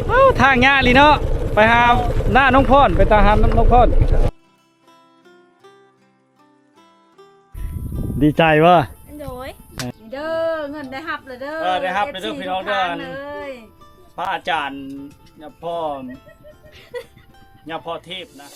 ເອົ້າ ທາງຍາກອີ່ຫຼີເນາະ ໄປຫານ້ານ້ອງພອນ ໄປຕາມຫານ້ອງພອນ. ດີໃຈບໍ່? ໂດຍ ເດີ ເງິນໄດ້ຮັບແລ້ວເດີ. ເອີ ໄດ້ຮັບແລ້ວເດີ ເອັຟຊີ ພີ່ນ້ອງເດີ ທຸກທ່ານເລີຍ. ພະອາຈານຍາພໍ່ ຍາພໍ່ເທບນະ.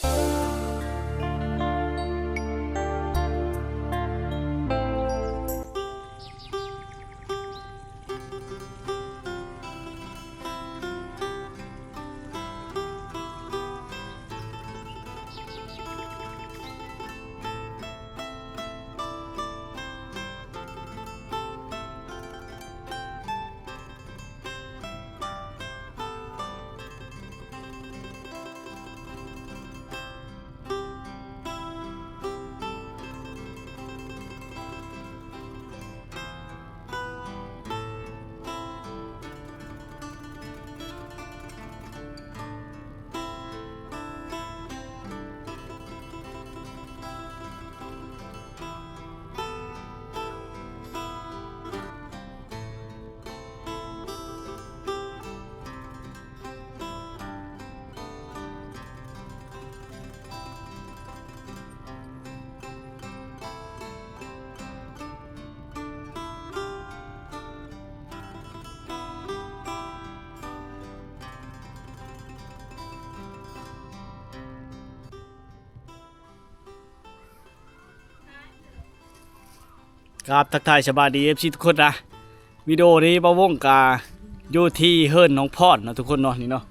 ກາບທັກທາຍສະບາຍດີ ເອັຟຊີ ທຸກຄົນນະ. ວິດີໂອນີ້ບ່າວວົງກະຢູ່ທີ່ເຮືອນນ້ອງພອນເນາະ ທຸກຄົນເນາະ ນີ້ເນາະ.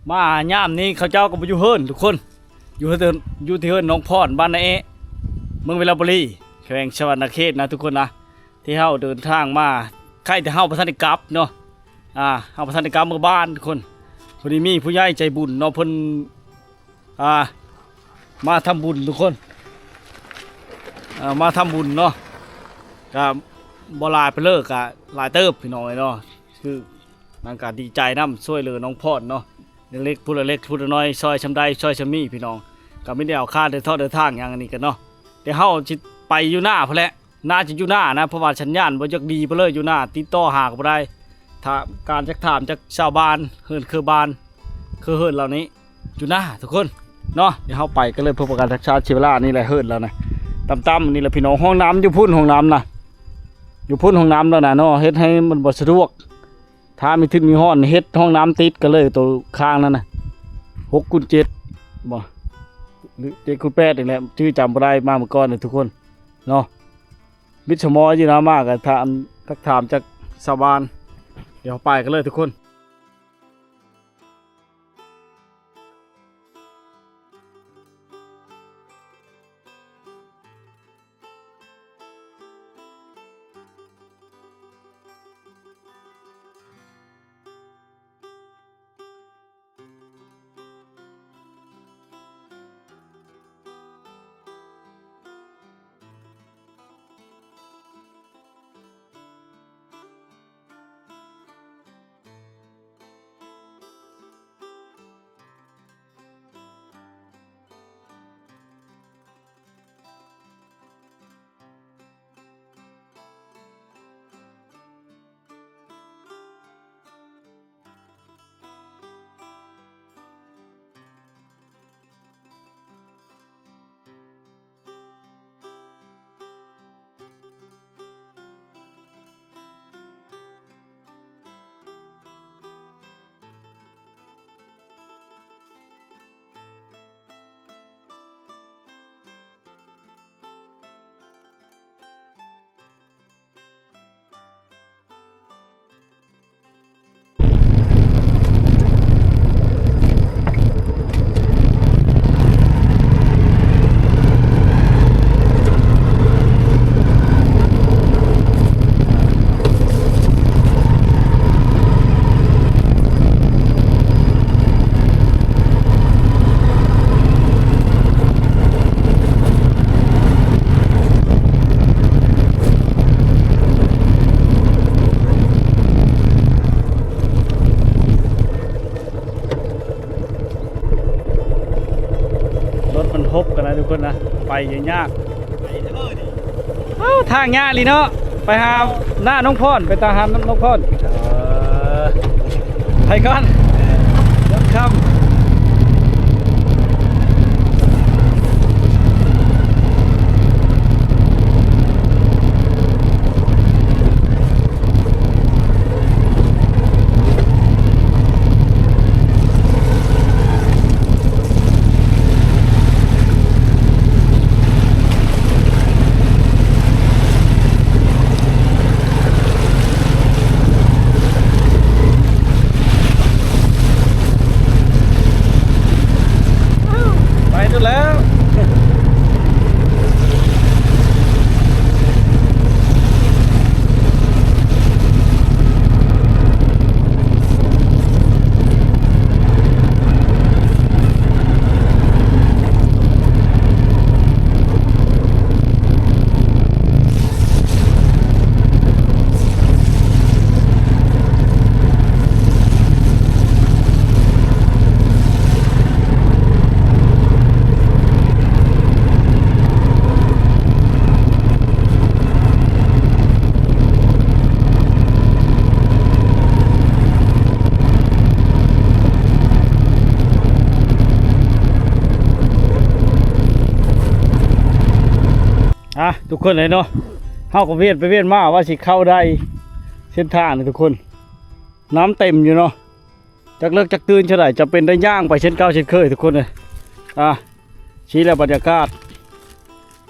ມາຍາມນີ້ເຂົາເຈົ້າກໍບໍ່ຢູ່ເຮືອນ ທຸກຄົນ ຢູ່ເຮືອນ ຢູ່ທີ່ເຮືອນນ້ອງພອນ ບ້ານນາແອະ ເມືອງວິລະບູລີ ແຂວງສະຫວັນນະເຂດນະ ທຸກຄົນນະ. ທີ່ເຮົາເດີນທາງມາ ໃກ້ແຕ່ເຮົາບໍ່ທັນໄດ້ກັບເນາະ ອ່າ ເຮົາບໍ່ທັນໄດ້ກັບເມືອບ້ານ ທຸກຄົນ. ພໍດີມີຜູ້ໃຫຍ່ໃຈບຸນເນາະ ເພິ່ນ ອ່າ ມາທຳບຸນ ທຸກຄົນ ເອີ ມາທຳບຸນເນາະ ກະບໍ່ຫຼາຍປານເລີຍ ກະຫຼາຍເຕີບ ພີ່ນ້ອງເອີຍເນາະ. ຄືນັ້ນກະດີໃຈນຳ ຊ່ວຍເຫຼືອນ້ອງພອນເນາະ ເລັກໆ ຜູ້ລະເລັກຜູ້ລະນ້ອຍ ຊ່ອຍຊ່ຳໃດຊ່ອຍຊ່ຳນີ້ ພີ່ນ້ອງ. ກະມີແນວຄານເດີນທອດເດີນທາງຫຍັງອັນນີ້ກັນເນາະ. ດຽວເຮົາຊິໄປຢູ່ໜ້າພຸ້ນແຫຼະ ໜ້າຈະຢູ່ໜ້ານະ ເພາະວ່າສັນຍານບໍ່ຈັກດີປານເລີຍ ຢູ່ໜ້າຕິດຕໍ່ຫາກໍບໍ່ໄດ້. ຖ້າການຈັກຖາມຈາກຊາວບ້ານ ເຮືອນຄືບ້ານ ຄືເຮືອນເຫຼົ່ານີ້ ຢູ່ໜ້າ ທຸກຄົນເນາະ. ດຽວເຮົາໄປກັນເລີຍ ເພື່ອບໍ່ການຊັກຊ້າເສຍເວລາ. ນີ້ແຫຼະເຮືອນລາວນະ ຕ່ຳໆ ນີ້ແຫຼະ ພີ່ນ້ອງ. ຫ້ອງນ້ຳຢູ່ພຸ້ນ ຫ້ອງນ້ຳນະ ຢູ່ພຸ້ນ ຫ້ອງນ້ຳລາວນະເນາະ. ເຮັດໃຫ້ມັນບໍ່ສະດວກ ຖ້າມີທຶນມີຮ້ອນ ເຮັດຫ້ອງນ້ຳຕິດກັນເລີຍ ໂຕຂ້າງນັ້ນນະ ຫົກຄູນເຈັດ ບໍ່ ຫຼື ເຈັດຄູນແປດ ນີ້ແຫຼະ ຈື່ຈຳບໍ່ໄດ້ ມາມື້ກ່ອນນະ ທຸກຄົນເນາະ. ມິດສະໝໍຢູ່ນະ ມາກໍຖາມ ທັກຖາມຈາກຊາວບ້ານ. ດຽວເຮົາໄປກັນເລີຍ ທຸກຄົນ. ລົດມັນຮົບກັນນະ ທຸກຄົນນະ ໄປຍາກ. ເອົ້າ ທາງຍາກອີ່ຫຼີເນາະ ໄປຫານ້ານ້ອງພອນ ໄປຕາມຫານ້ອງພອນ. ເອີ ໄປກ່ອນ. ຄ່ຳ. ໄປດູແລ້ວ. ອ່ະ ທຸກຄົນເອີຍເນາະ ເຮົາກໍວຽນໄປວຽນມາວ່າຊິເຂົ້າໄດ້ເສັ້ນທາງນີ້ທຸກຄົນ ນ້ຳເຕັມຢູ່ເນາະ. ຈັກເລິກຈັກຕື່ນເທົ່າໃດ ຈຳເປັນໄດ້ຍ່າງໄປເຊັ່ນເກົ່າເຊັ່ນເຄີຍທຸກຄົນເອີຍ. ອ່າ ຊີ້ແລ້ວບັນຍາກາດ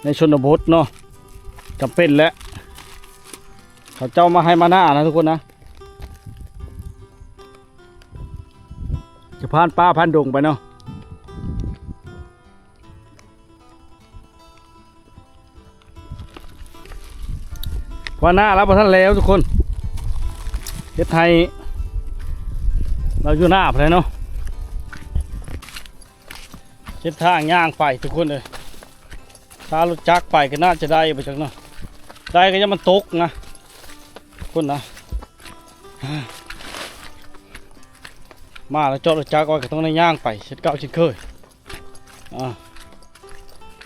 ໃນຊົນນະບົດເນາະ ຈຳເປັນແຫຼະ ເຂົາເຈົ້າມາໄຮ່ມານານະທຸກຄົນນະ ຈະຜ່ານປ່າຜ່ານດົງໄປເນາະ. ວ່າໜ້າລາວບໍ່ທັນແລ້ວທຸກຄົນ ເຮັດໃຫ້ລາວຢູ່ໜ້າພຸ້ນແຫຼະເນາະ ເສັ້ນທາງຍ່າງໄປທຸກຄົນເອີຍ. ຖ້າລົດຈັກໄປກໍໜ້າຈະໄດ້ບໍ່ຈັກເນາະ ໄດ້ກໍຢ່າມັນຕົກນະທຸກຄົນນະ. ມາແລ້ວຈອດລົດຈັກໄວ້ ກໍຕ້ອງໄດ້ຍ່າງໄປເຊັ່ນເກົ່າເຊັ່ນເຄີຍ. ອ່າ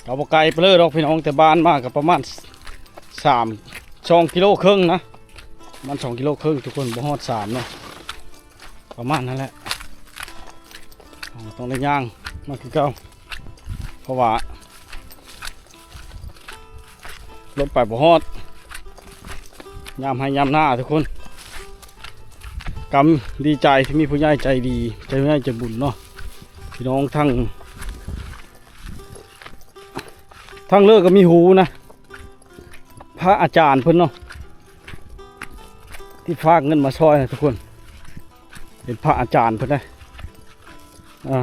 ກໍບໍ່ໄກປານໃດດອກພີ່ນ້ອງ ແຕ່ບ້ານມາກໍປະມານສາມ ສອງກິໂລເຄິ່ງນະ ປະມານສອງກິໂລເຄິ່ງທຸກຄົນ ບໍ່ຮອດສາມເນາະ ປະມານນັ້ນແຫຼະ. ເຮົາຕ້ອງໄດ້ຍ່າງມາຄືເກົ່າ ເພາະວ່າ ລົດໄປບໍ່ຮອດ ຍາມໄຮ່ຍາມນາທຸກຄົນ. ກຳດີໃຈທີ່ມີຜູ້ໃຫຍ່ໃຈດີ ໃຈໃຫຍ່ໃຈບຸນເນາະ ພີ່ນ້ອງທັງ ທາງເລີກກໍມີຫູນະ ພະອາຈານເພິ່ນເນາະ ທີ່ຝາກເງິນມາຊ່ອຍນະທຸກຄົນ ເປັນພະອາຈານເພິ່ນເດ້. ອ່າ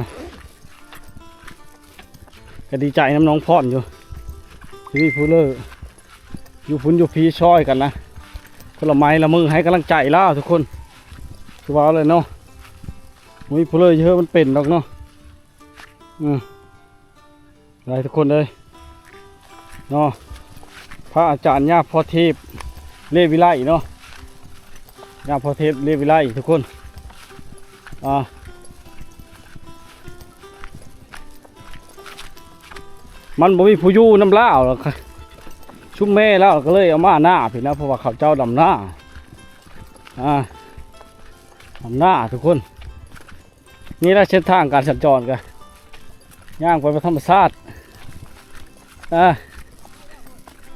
ກໍດີໃຈນຳນ້ອງພອນຢູ່ ທີ່ມີຜູ້ເລີກ ຢູ່ພຸ້ນຢູ່ພີຊ່ອຍກັນນະ ຄົນລະໄມ້ລະມືໃຫ້ກຳລັງໃຈລາວທຸກຄົນ. ຄືວ່າແຫຼະເນາະ ບໍ່ມີຜູ້ເລີກເຮີມັນເປັນດອກເນາະ. ອືມ ໄດ້ທຸກຄົນເອີຍເນາະ ພະອາຈານຍາພໍ່ເທບເລວິໄລເນາະ ຍາພໍ່ເທບເລວິໄລທຸກຄົນ. ອ່າ ມັນບໍ່ມີຜູ້ຢູ່ນຳລາວ ຊຸມແມ່ລາວກໍເລີຍເອົາມານາພີ້ນະ ເພາະວ່າເຂົາເຈົ້າດຳນາ ອ່າ ດຳນາທຸກຄົນ. ນີ້ແຫຼະເສັ້ນທາງການສັນຈອນ ກໍຍ່າງໄປແບບທຳມະຊາດ. ອ່າ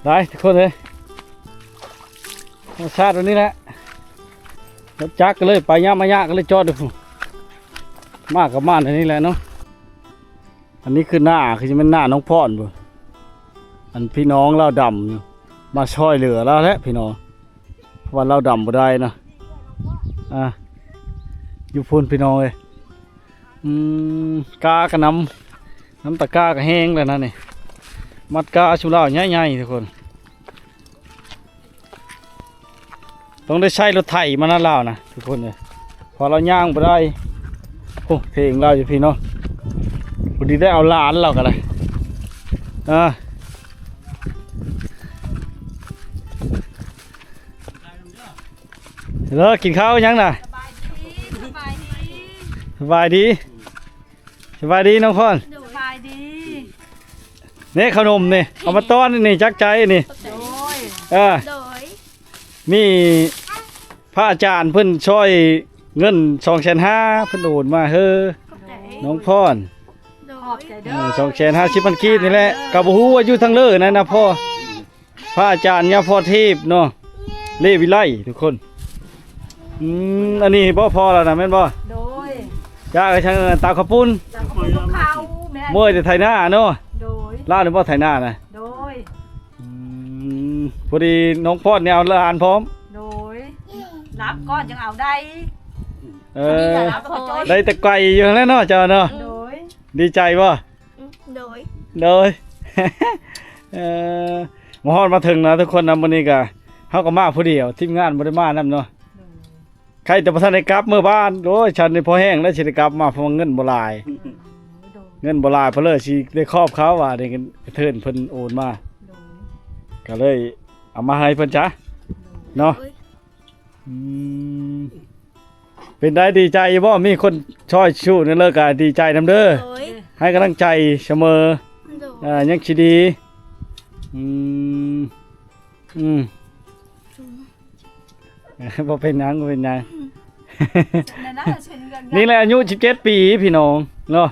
ໄດ້ທຸກຄົນເອີຍ ທຳມະຊາດແບບນີ້ແຫຼະ ລົດຈັກກໍເລີຍໄປ ຍາມມາຍະກໍເລີຍຈອດຢູ່ພຸ້ນ ມາກໍມາແນວນີ້ແຫຼະເນາະ. ອັນນີ້ຄືໜ້າ ຄືຊິແມ່ນໜ້ານ້ອງພອນບໍ ອັນພີ່ນ້ອງລາວດຳມາຊ່ອຍເຫຼືອລາວແຫຼະພີ່ນ້ອງ ເພາະວ່າລາວດຳບໍ່ໄດ້ນະ. ອ່າ ຢູ່ພຸ້ນພີ່ນ້ອງເອີຍ ອືມ ກ້າກໍນຳ ນຳຕາກ້າກໍແຫ້ງແລ້ວນະນີ້ ມັດກ້າຊຸມລາວໃຫຍ່ໆທຸກຄົນ. ຕ້ອງໄດ້ໃຊ້ລົດໄຖມານະລາວນະທຸກຄົນເອີຍ ເພາະລາວຍ່າງບໍ່ໄດ້. ໂອ້ ເພງລາວຢູ່ພີ້ເນາະ ພໍດີໄດ້ເອົາຫຼານລາວກໍໄດ້. ອ່າ ເລີກກິນເຂົ້າຍັງນະ? ສະບາຍດີ ສະບາຍດີ ສະບາຍດີ ສະບາຍດີນ້ອງພອນ ສະບາຍດີ. ນີ້ເຂົ້າໜົມນີ້ ເອົາມາຕ້ອນນີ້ ຈັກໃຈນີ້. ໂດຍ ເອີ ໂດຍ ມີພະອາຈານເພິ່ນຊ່ອຍເງິນສອງແສນຫ້າ ເພິ່ນໂອນມາເຮີ. ນ້ອງພອນ ຂອບໃຈເດີ ເອີ ສອງແສນຫ້າສິບພັນກີບນີ້ແຫຼະ ກໍບໍ່ຮູ້ວ່າຢູ່ທາງເລີນັ້ນນະພໍ່ ພະອາຈານຍາພໍ່ເທບເນາະ ເລວິໄລທຸກຄົນ. ອືມ ອັນນີ້ບໍ່ພໍແລ້ວນະ ແມ່ນບໍ່? ໂດຍ ຢາກໃຫ້ທາງຕາຂະປຸ້ນ ຕາຂະປຸ້ນຂອງເຂົາ ແມ່ນ ເມື່ອຍແຕ່ໄຖນາເນາະ. ໂດຍ ລາວນີ້ບໍ່ໄຖນານະ? ໂດຍ ອືມ ພໍດີນ້ອງພອນນີ້ເອົາຫຼານພ້ອມ. ໂດຍ ນັບກ່ອນຈັ່ງເອົາໄດ້. ເອີ ໄດ້ແຕ່ໄກຢູ່ຫັ້ນແຫຼະເນາະເຈົ້າເນາະ. ໂດຍ ດີໃຈບໍ່? ໂດຍ ໂດຍ ເອີ ມາຮອດມາເຖິງນະທຸກຄົນນະ ມື້ນີ້ກະເຮົາກໍມາຜູ້ດຽວ ທີມງານບໍ່ໄດ້ມານຳເນາະ. ໂດຍ ໃຄແຕ່ບໍ່ທັນໄດ້ກັບເມືອບ້ານ. ໂອ້ຍ ຊັ້ນນີ້ພໍແຮງແລ້ວ ຊິໄດ້ກັບມາ ເພາະວ່າເງິນບໍ່ຫຼາຍ ເອີ ໂດຍ ເງິນບໍ່ຫຼາຍ ເພິ່ນເລີຍຊິໄດ້ຂອບເຂົາວ່າ ໄດ້ເງິນເທີນເພິ່ນໂອນມາ. ໂດຍ ກໍເລີຍເອົາມາໃຫ້ເພິ່ນຊະ ໂດຍ ເນາະ. ໂດຍ ອືມ ເປັນໄດ ດີໃຈຢູ່ບໍ່? ມີຄົນຊ່ອຍຊູ້ແນວເລີ ກໍດີໃຈນຳເດີ. ໂດຍ ໃຫ້ກຳລັງໃຈສະເໝີ. ໂດຍ ເອີ ຍັງຊິດີ. ອືມ ອືມ ບໍ່ເປັນຫຍັງ ບໍ່ເປັນຫຍັງ. ນີ້ແຫຼະອາຍຸສິບເຈັດປີພີ່ນ້ອງເນາະ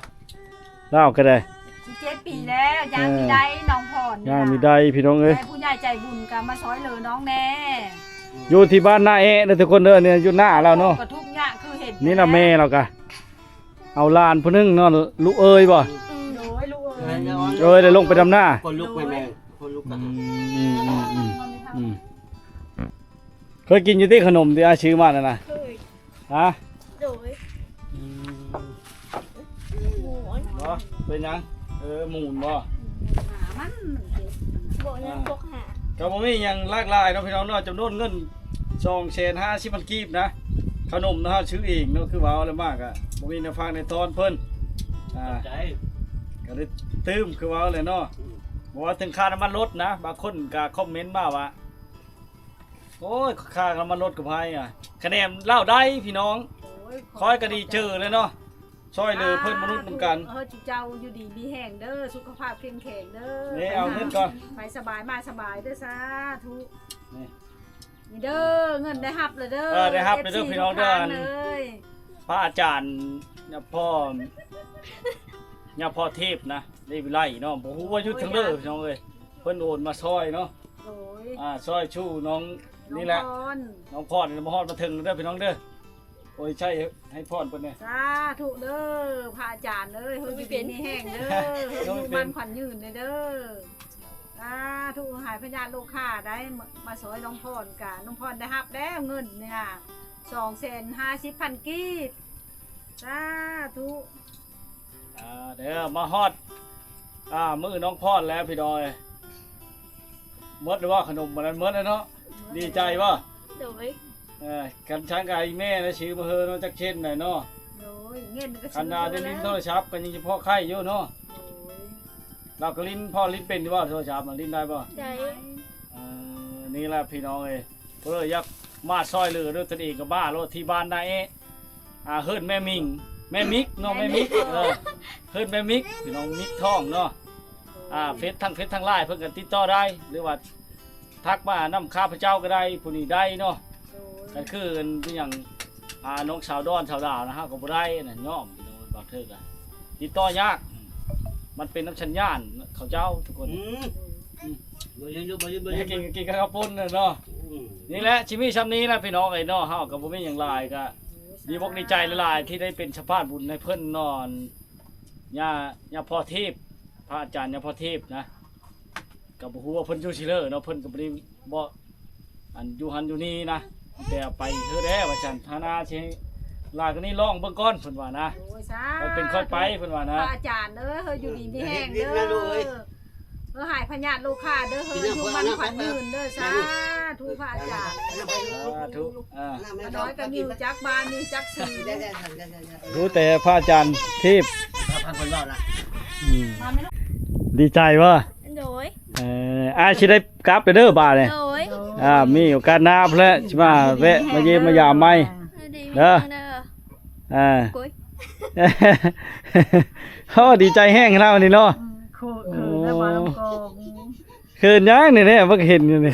ລາວກໍໄດ້ ສິບເຈັດປີແລ້ວ ຍ່າງມີໄດ້ນ້ອງພອນ ຍ່າງມີໄດ້ພີ່ນ້ອງເອີຍ. ແຕ່ຜູ້ໃຫຍ່ໃຈບຸນກໍມາຊ່ອຍເຫຼືອນ້ອງແດ່. ຢູ່ທີ່ບ້ານນາແອະເດີທຸກຄົນເດີ ນີ້ຢູ່ໜ້າລາວເນາະ ກໍທຸກຍາກຄືເຫັນ. ນີ້ລະແມ່ລາວກະເອົາຫຼານຜູ້ໜຶ່ງເນາະ ລູກເອີຍບໍ່? ອືມ ໂດຍ ລູກເອີຍ ເອີຍ ໄດ້ລົງໄປດຳນາ. ຄົນລຸກແມ່ ຄົນລຸກ. ອືມ ອືມ ອືມ ອືມ ອືມ. ເຄີຍກິນຢູ່ຕິຂະໜົມທີ່ອ້າຍຊື້ມານັ້ນນະ? ເຄີຍ ຮະ? ໂດຍ ອືມ ໝູນ ບໍ່ ເປັນຫຍັງ? ເອີ ໝູນບໍ່? ໝູນຫາມັນ ມັນເຈັບ ບໍ່ຍັງ ອ່າ ຕົກຫາ ກໍບໍ່ມີຫຍັງຫຼາກຫຼາຍເນາະພີ່ນ້ອງເນາະ. ຈຳນວນເງິນສອງແສນຫ້າສິບພັນກີບນະ ຂະໜົມນະ ເຮົາຊື້ເອງເນາະ ຄືວ່າເອົາແລ້ວມາກະບໍ່ມີແນວຝາກແນວຕ້ອນເພິ່ນ ອ່າ ຂອບໃຈ ກໍໄດ້ຕື່ມ ຄືວ່າເອົາແຫຼະເນາະ. ອືມ ບໍ່ວ່າເຖິງຄ່ານ້ຳມັນລົດນະ ບາງຄົນກໍຄອມເມັນມາວ່າ ໂອ້ຍ ຄ່ານ້ຳມັນລົດກໍບໍ່ໃຫ້ອະ ຄະແນນເລົ່າໄດ້ພີ່ນ້ອງ. ໂອ້ຍ ຂ້ອຍກໍດີເຈີເລີຍເນາະ ຊ່ອຍເຫຼືອເພື່ອນມະນຸດນຳກັນ. ຂໍໃຫ້ເຈົ້າຢູ່ດີມີແຮງເດີ ສຸຂະພາບເຂັ້ມແຂງເດີ. ນີ້ເອົາເງິນກ່ອນ ໄປສະບາຍມາສະບາຍເດີ ສາທຸ. ນີ້ ນີ້ເດີ ເງິນໄດ້ຮັບແລ້ວເດີ ເອີ ໄດ້ຮັບແລ້ວເດີ ເອັຟຊີ ພີ່ນ້ອງເດີ ທຸກທ່ານເລີຍ. ພະອາຈານຍາພໍ່ ຍາພໍ່ເທບນະ ເລວິໄລເນາະ ບໍ່ຮູ້ວ່າຢູ່ທາງເລີພີ່ນ້ອງເອີຍ ເພິ່ນໂອນມາຊ່ອຍເນາະ. ໂດຍ ອ່າ ຊ່ອຍຊູ້ນ້ອງນີ້ແຫຼະ ນ້ອງພອນ ນ້ອງພອນນີ້ມາຮອດມາເຖິງເດີພີ່ນ້ອງເດີ. ໂອ້ຍ ໃຊ້ໃຫ້ພອນເພິ່ນແດ່. ສາທຸເດີ ພະອາຈານເອີຍ ເຮີຢູ່ດີມີແຮງເດີ ເຮີອາຍຸໝັ້ນຂວັນຍືນເດີ. ສາທຸ ໃຫ້ພະຍາດໂລຄາໄດ້ມາຊ່ອຍນ້ອງພອນກະ ນ້ອງພອນໄດ້ຮັບແລ້ວເງິນນີ້ນະ ສອງແສນຫ້າສິບພັນກີບ. ສາທຸ. ອ່າ ເດີ ມາຮອດ ອ່າ ມື້ນ້ອງພອນແລ້ວພີ່ນ້ອງເອີຍ. ໝົດແລ້ວບໍ່ຂະໜົມ ມື້ນັ້ນໝົດແລ້ວເນາະ. ດີໃຈບໍ່? ໂດຍ ເອີ ຄັນຊັ້ນກໍໃຫ້ແມ່ນະຊື້ມາເຮີເນາະ ຈັກເຊັ່ນໃດເນາະ. ໂດຍ ເງິນກໍ ຄັນວ່າໄດ້ຫຼິ້ນໂທລະສັບກໍຍັງຊິພໍໄຄຢູ່ເນາະ. ໂດຍ ລາວກໍຫຼິ້ນ ພໍຫຼິ້ນເປັນຢູ່ບໍ່ໂທລະສັບ ຫຼິ້ນໄດ້ບໍ່? ໄດ້ ເອີ ນີ້ແຫຼະພີ່ນ້ອງເອີຍ ກໍເລີຍຢາກມາຊ່ອຍເຫຼືອດ້ວຍຕົນເອງກັບບ້າໂລດ ທີ່ບ້ານນາເອະ ອ່າ ເຮືອນແມ່ມິງ ແມ່ມິກເນາະ ແມ່ມິກ ແມ່ມິກ ເອີ ເຮືອນແມ່ມິກ ພີ່ນ້ອງມິກທອງເນາະ. ອ່າ ເຟສ ທັງເຟສທັງລາຍ ເພິ່ນກໍຕິດຕໍ່ໄດ້ ຫຼືວ່າທັກມານຳຂ້າພະເຈົ້າກໍໄດ້ ຜູ້ນີ້ໄດ້ເນາະ. ໂດຍ ກໍຄືອັນ ເປັນຫຍັງ ອ່າ ນ້ອງສາວດອນ ສາວດາວນະ ເຮົາກໍບໍ່ໄດ້ນະ ຍອມ ພີ່ນ້ອງ ບາງເທື່ອກໍຕິດຕໍ່ຍາກ ມັນເປັນນຳສັນຍານເຂົາເຈົ້າທຸກຄົນ. ອືມ ອືມ ບໍ່ລືມ ບໍ່ລືມ ບໍ່ລືມ ກິນ ກິນກັບເຂົ້າປຸ້ນເນາະ. ອືມ ນີ້ແຫຼະ ຊິມີຊ່ຳນີ້ແຫຼະພີ່ນ້ອງເອີຍເນາະ ເຮົາກໍບໍ່ມີຫຍັງຫຼາຍ ກໍດີອົກດີໃຈຫຼາຍໆ ທີ່ໄດ້ເປັນສະພານບຸນໃຫ້ເພິ່ນເນາະ ຍາ ຍາພໍ່ເທບ ພະອາຈານຍາພໍ່ເທບນະ ກໍບໍ່ຮູ້ວ່າເພິ່ນຢູ່ຊິເລີເນາະ ເພິ່ນກໍບໍ່ໄດ້ ບໍ່ ອັນຢູ່ຫັ້ນຢູ່ນີ້ນະ ແຕ່ໄປເທື່ອແດ່ວ່າຊັ້ນ ຖ້າໜ້າຊິຫຼາຍກວ່ານີ້ລອງເບິ່ງກ່ອນ ເພິ່ນວ່ານະ. ໂອ້ຍ ສາທຸ ຄ່ອຍເປັນຄ່ອຍໄປ ເພິ່ນວ່ານະ. ພະອາຈານເອີຍ ເຮີຢູ່ດີມີແຮງເດີ ເຮີຫາຍພະຍາດໂລຄາເດີ ເຮີອາຍຸໝັ້ນຂວັນຍືນເດີ. ສາທຸ ພະອາຈານ ສາທຸ. ອ່າ ຂ້ານ້ອຍກໍມີຈັກບ້ານ ມີຈັກສີ ຮູ້ແຕ່ພະອາຈານເທບ ອືມ ດີໃຈບໍ່? ໂດຍ ເອີ ອ້າຍຊິໄດ້ກັບເດີບາດນີ້. ໂດຍ ອ່າ ມີໂອກາດໜ້າພຸ້ນແຫຼະ ຊິມາແວະມາຢ້ຽມມາຢາມໃໝ່ເດີ. ອ່າ ໂອ້ ດີໃຈແຮງຂະໜາດນີ້ເນາະ. ອືມ ເຂີນ ເຂີນແລ້ວ ໂອ້ ມານຳກອງ ເຂີນຫຍັງນີ້ແນ່ ເບິ່ງເຫັນຢູ່ນີ້.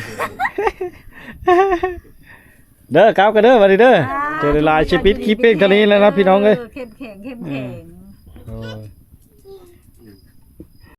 ເດີ ກັບກັນເດີ ບັດນີ້ເດີ. ອ່າ ເຈີຫຼາຍໆ ຊິປິດຄລິບພຽງເທົ່ານີ້ແລ້ວນະ ພີ່ນ້ອງເອີຍ. ເອີ ເຂັ້ມແຂງ ເຂັ້ມແຂງ. ອືມ ໂອ້ຍ